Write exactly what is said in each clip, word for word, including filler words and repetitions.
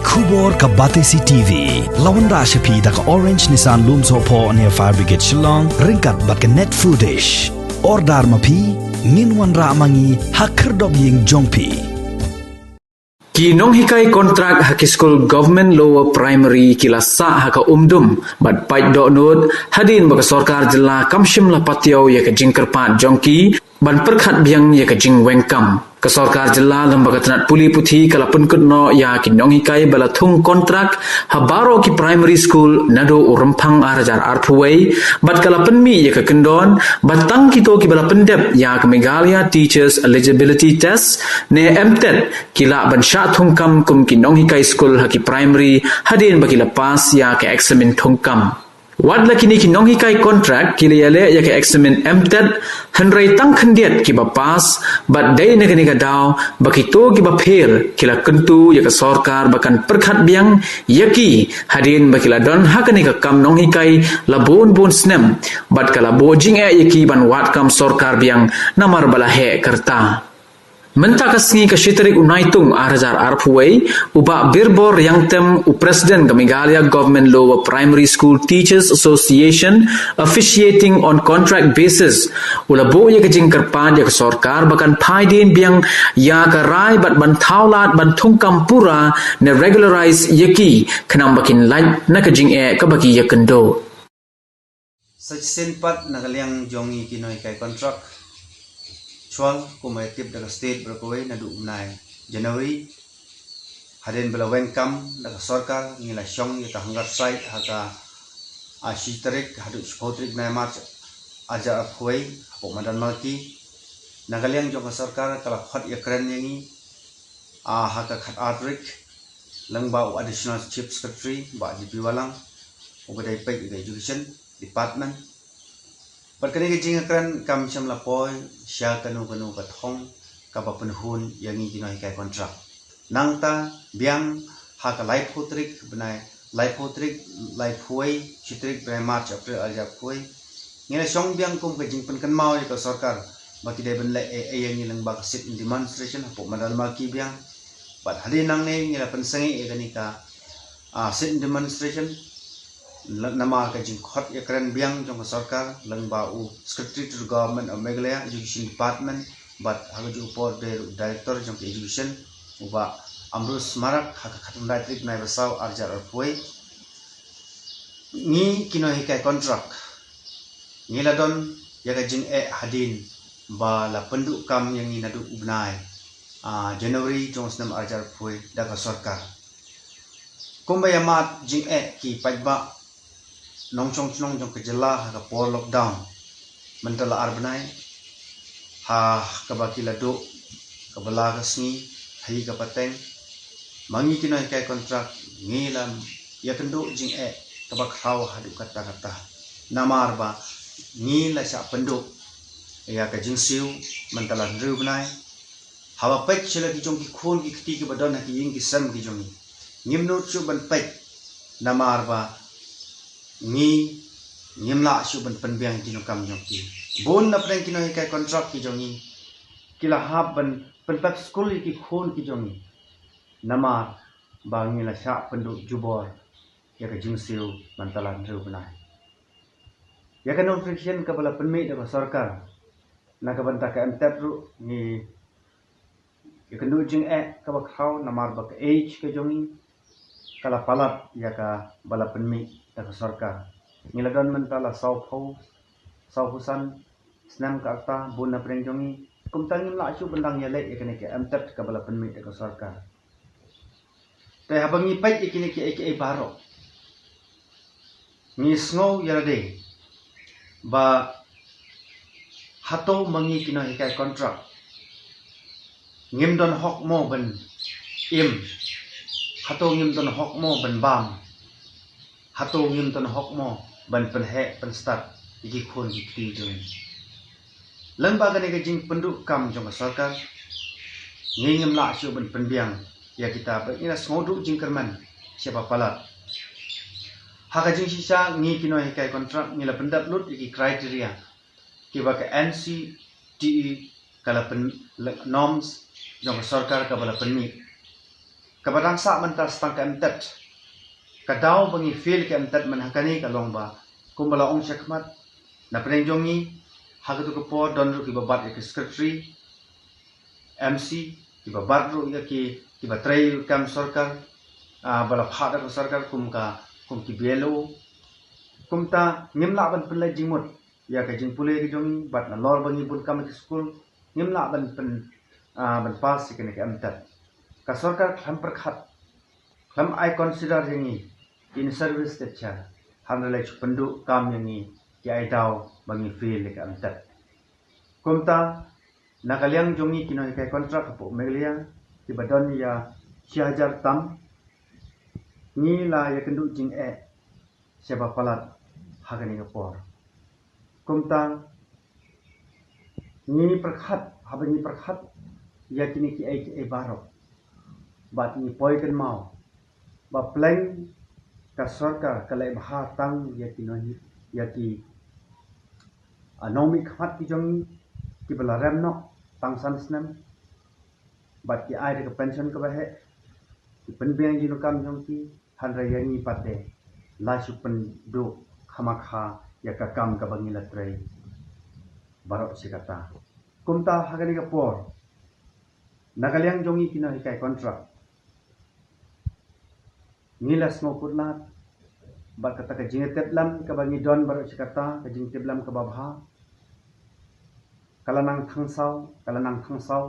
Khubor ka Batesi T V. La wanrah sha phi da ka Orange Nissan Lumsohphoh near Fire Brigade Shillong, ryngkat bad ka Net Foodish. Order ma phi, ngin wanrah ma ngi ha khyrdop ïing jong phi. Ki nonghikai kontrak ha ki skul Government Lower Primary ki la sah ha ka Umdum bad pait dohnud hadien ba ka sorkar jylla kam shym la patiaw ïa ka jingkyrpad jong ki ban pyrkhat biang ïa ka jingweng kam. Ka sorkar jylla lem bad ka tnat pule puthi ka la pynkut noh ïa ki nonghikai ba la thung kontrak ha baroh ki primary school naduh u Rymphang ar hajar arphew wei bad ka la pynmih ïa ka kyndon ba tang kito kiba la pyndep ïa ka Meghalaya Teachers Eligibility Test ne MTET ki lah ban shah thung kam kum ki nonghikai skul ha ki primary hadien ba ki la pass ïa ka eksamin thung kam. Wat la kine ki nonghikai kontrak ki la ïaleh ïa ka eksamin MTET, hynrei tang khyndiat kiba pass bad dei na kane ka daw ba kito kiba pher ki la kyntu ïa ka sorkar ba kan pyrkhat biang ïa ki hadien ba ki la don ha kane ka kam nonghikai la bun bun snem bad ka la buh jingeh ïa ki ban wad kam sorkar biang namar ba la heh ka rta. Mynta ka sngi ka shi tarik u Naitung ar hajar arphew wei, u Bah Birbor Riangtem, u President ka Meghalaya Government Lower Primary School Teachers Association, officiating on contract basis, u la buh ïa ka jingkyrpad ïa ka sorkar ba kan phai dien biang ïa ka rai bad ban thaw lad ban thung kam pura ne regularize ïa ki khnang ba kin lait na ka jingeh kaba ki ïakynduh. Sa shisien pat na ka liang jong ngi ki nonghikai kontrak, shuwa kumba ïa tip da ka state baroh kawei, naduh u bnai January hadien ba la weng kam da ka sorkar, ngi la shong ïa ka hunger strike ha ka, ah, shi tarik haduh shiphew tarik bnai March ar hajar arphew wei hapoh madan Malki. Na ka liang jong ka sorkar ka la khot ïakren ïa ngi, ah, ha ka khatar tarik lyngba u Additional Chief Secretary Bah G P Wahlang, uba dei peit ïa ka Education Department. Bad kane ka jingïakren kam shym la poi sha kano kano ka thong kaba pynhun ïa ngi ki nonghikai kontrak. Nangta biang ha ka laiphew tarik bnai, laiphew tarik, laiphew wei shi tarik bnai March, April ar hajar arphew wei, ngi la shong biang kum ka jingpynkynmaw ïa ka sorkar ba ki dei ban leh ei ei ïa ngi lyngba ka sit-in demonstration hapoh madan Malki biang. Bad hadien nangne ngi la pynsangeh ïa kane ka, ah, sit-in demonstration namar ka jingkhot ïakren biang jong ka sorkar lyngba u Secretary to the Government of Meghalaya Education Department bad ha kajuh ka por dei ruh u Director jong ka Education, u Bah Ambrose Marak, ha ka khatkhyndai tarik bnai ba saw ar hajar arphew wei. Ngi ki nonghikai kontrak ngi la don ïa ka jingeh hadien ba la pynduh kam ïa ngi naduh u bnai, ah, January jong u snem ar hajar arphew wei da ka sorkar. Kumba ïa mad jingeh ki paidbah nongshong shnong jong ka jylla ha ka por lockdown mynta la ar bnai, ha kaba ki la duh kaba la ka sngi ha ïing ka pateng, ma ngi ki nonghikai kontrak ngi la ïakynduh jingeh kaba khraw haduh katta katta, namar ba ngi la shah pynduh ïa ka jingsiew mynta la hynriew bnai. Haba peit sha la ki jong ki khun ki kti kiba don ha ki ïing ki sem ki jong ngi, ngim nud shuh ban peit namar ba ngi ngim lah shuh ban pynbiang ki nongkam jong ki. Bun na pdeng ki nonghikai kontrak ki jong ngi ki la hap ban pynpep skul ïa ki khun ki jong ngi namar ba ngi la shah pynduh jubor ïa ka jingsiew mynta la hynriew bnai. Ïa ka notification kaba la pynmih da ka sorkar na ka bynta ka MTET ruh ngi ïakynduh jingeh kaba khraw namar ba ka age ka jong ngi ka la palat ïa kaba la pynmih da ka sorkar. Ngi la don mynta la sawphew, sawphew san snem ka rta, bun na pdeng jong ngi. Kumta ngim lah shuh ban dang ïaleh ïa kane ka MTET kaba la pynmih da ka sorkar. Te haba ngi peit ïa kine kiei kiei baroh, ngi sngew ïa lade ba hato ma ngi ki nonghikai kontrak ngim don hok mo ban im, hato ngim don hok mo ban bam, hato ngim don hok mo ban pynheh pynstad ïa ki khun ki kti jong ngi. Lyngba kane ka jingpynduh kam jong ka sorkar, ngi ngim lah shuh ban pynbiang ïa kita ba ngi la sngewduh jingkyrmen sha ba palat. Ha ka jingshisha ngi ki nonghikai kontrak ngi la pyndep lut ïa ki criteria kiba ka NCTE ka la pyn, la, norms jong ka sorkar kaba la pynmih. Kaba dang sah mynta tang ka M.Tet. Ka daw ba ngi fail ka M.Tet mynta ha kane ka long ba, kumba la ong shakhmat, na pdeng jong ngi ha katu ka por don ruh kiba bat ïa ki secretary, M C, kiba bat ruh ïa ki, kiba trei kam sorkar, ah, ba la phah da ka sorkar kum ka, kum ki B L O. Kumta ngim lah ban pynleit jingmut ïa ka jingpule ka jong ngi, bad nalor ba ngi bun kam ha ki skul, ngim lah ban pyn, ah, ban pass ïa kane ka M.Tet. Ka sorkar khlem pyrkhat, khlem ai consider ïa ngi in service teacher, hynrei la shu pynduh kam ïa ngi, ki ai daw ba ngi fail ïa ka M.Tet. Kumta na ka liang jong ngi ki nonghikai contract hapoh Meghalaya, kiba don ïa shi hajar tam, ngi la ïakynduh jingeh shaba palat ha kane ka por. Kumta ngi pyrkhat, haba ngi pyrkhat ïa kine kiei kiei baroh, bad ngi poi kynmaw ba pleng ka sorkar ka leh bha tang ïa ki nonghi, ïa ki, ah, nongmihkhmat ki jong ngi kiba la rem noh tang san snem, bad ki ai da ka pension kaba heh, ki pynbiang ïa ki kam jong ki, hynrei ïa ngi pat de la shu pynduh khamakha ïa ka kam kaba ngi la trei baroh shi katta. Kumta ha kane ka por, na ka liang jong ngi ki nonghikai contract, ngi la sngewkhuslai bad kata ka jingtip lem kaba ngi don baroh shi katta, ka jingtip lem kaba bha, ka la nang thangsaw, ka la nang thangsaw,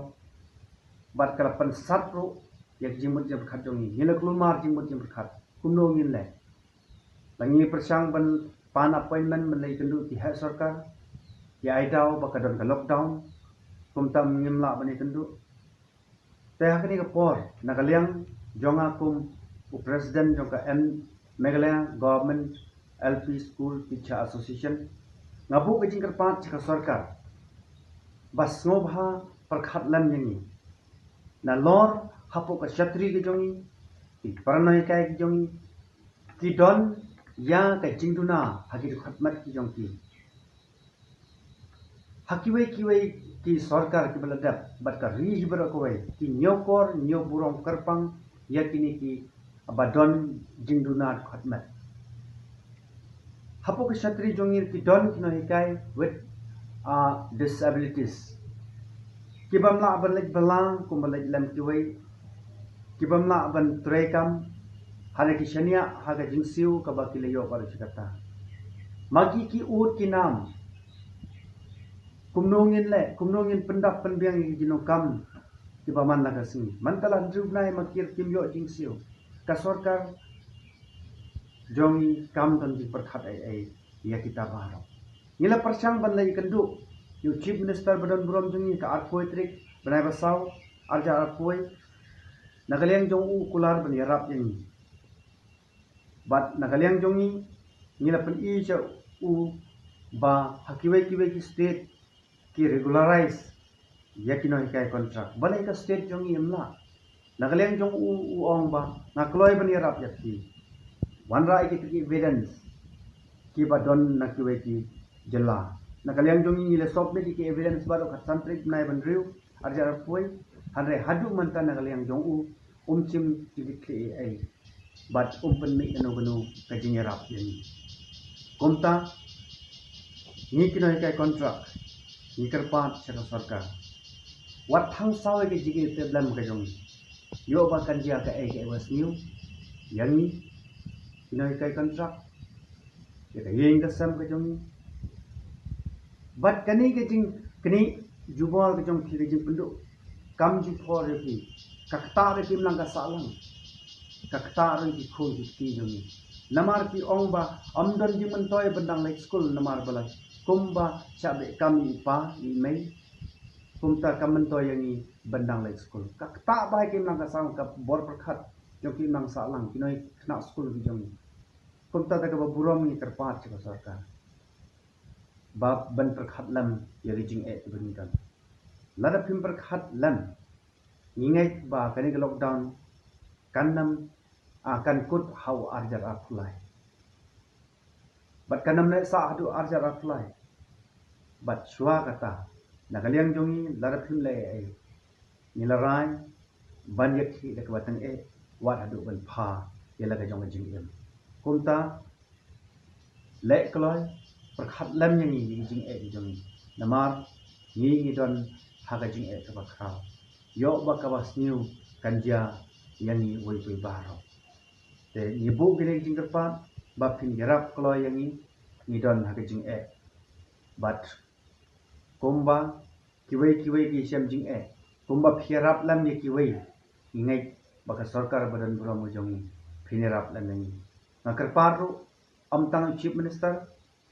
bad ka la pynsat ruh ïa ka jingmut jingpyrkhat jong ngi. Ngi la kulmar jingmut jingpyrkhat, kumno ngin leh. La ngi pyrshang ban pan appointment ban leit kynduh ki heh sorkar, ki ai daw ba ka don ka lockdown, kumta ngim lah ban ïakynduh. Te ha kane ka por, na ka liang jong nga kum u president jong ka M, Meghalaya Government L P School Teacher Association, nga buh ka jingkyrpad sha ka sorkar ba sngewbha pyrkhat lem ïa ngi. Nalor hapoh ka shatri ka jong ngi, ki para nonghikai ki jong ngi, ki don ïa ka jingduna ha ki dkhot met ki jong ki. Ha kiwei kiwei ki sorkar kiba la dep, bad ka ri hi baroh kawei, ki ñiewkor ñiewburom kyrpang ïa kine kiba don jingduna dkhot met. Hapoh ka shatri jong ngi ki don ki nonghikai with, ah, disabilities, kibym lah ban leit bylla kumba leit lem kiwei, kibym lah ban trei kam, hynrei ki shaniah ha ka jingsiew kaba ki la ïoh baroh shi katta. Ma ki ki ud ki nam, kumno ngin leh, kumno ngin pyndap pynbiang ïa ki jingdonkam kiba man la ka sngi. Mynta la hynriew bnai ma ki ruh kim ïoh jingsiew. Ka sorkar jong ngi kam don jingpyrkhat ei ei ïa kita baroh. Ngi la pyrshang ban leit ïakynduh ïa u Chief Minister ba donburom jong ngi ha ka arphew tarik bnai ba saw, arhajar arphew. Na ka liang jong u u kular ban ïarap ïa ngi. Bad na ka liang jong ngi, ngi la pyni sha u ba ha kiwei kiwei ki state ki regularize ïa ki nonghikai contract. Balei ka state jong ngi ym lah? Na ka liang jong u u ong ba nga kloi ban ïarap ïa phi. Wanrah ïa kita ki evidence kiba don na kiwei ki jylla. Na ka liang jong ngi, ngi la submit ïa ki evidence baroh ha ka san tarik bnai ba hynriew, arhajar arphew. Hynrei haduh mynta na ka liang jong u um shim jingkitkhlieh ei ei bad um pynmih kano kano ka jingïarap ïa ngi. Kumta ngi ki nonghikai contract ngi kyrpad sha ka sorkar, wat thangsaw ïa ka jingïatep lem ka jong ngi. Ïoh ba kan jia kaei kaei ba sniew ïa ngi ki nonghikai contract, ïa ka ïing ka sem ka jong ngi. Bad kane ka jingknieh jubor ka jong phi, ka jingpynduh kam jubor ïa phi, ka ktah ruh kim nang ka sahlang, ka ktah ruh ki khun ki kti jong ngi. Namar ki ong ba ym don jingmyntoi ban dang leit skul namar ba la kumba shah beh kam ïa i pa ïa i mei. Kumta kam myntoi ïa ngi ban dang leit skul. Ka ktah ba kim nang ka sahlang, ka bor pyrkhat jong ki nang sahlang, ki nongkhynnah skul ki jong ngi. Kumta da kaba burom ngi kyrpad sha ka sorkar ba ban pyrkhat lem ïa ki jingeh kiba ngi don. Lada phim pyrkhat lem, ngi ngeit ba kane ka lockdown kan nym, ah, kan kut ha u arhajar arphew lai. Bad kan nym neh sah haduh arhajar arphew lai. Bad shuwa kata, na ka liang jong ngi, lada phim leh ei ei, ngi la rai ban ïakhih da kaba tyngeh, wat haduh ban pha ïa la ka jong ka jingim. Kumta leh kloi, pyrkhat lem ïa ngi ïa ki jingeh ki jong ngi. Namar ngi ngi don ha ka jingeh kaba khraw. Ïoh ba kaba sniew kan jia ïa ngi uwei pa uwei baroh. Te ngi buh kine ki jingkyrpad ba phin ïarap kloi ïa ngi, ngi don ha ka jingeh. Bad kumba kiwei kiwei ki shem jingeh, kumba phi ïarap lem ïa kiwei, ngi ngeit ba ka sorkar ba don burom ka jong ngi phin ïarap lem ïa ngi. Nga kyrpad ruh, ym tang Chief Minister,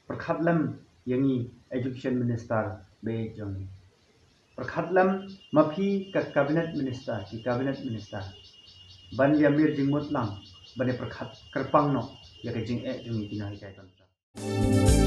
pyrkhat lem ïa ngi Education Minister ba ïeit jong ngi. Pyrkhat lem ma phi ka Cabinet Minister, ki Cabinet Minister, ban ïa mir jingmut lang, ban ïa pyrkhat kyrpang noh ïa ka jingeh jong ngi ki nonghikai contract.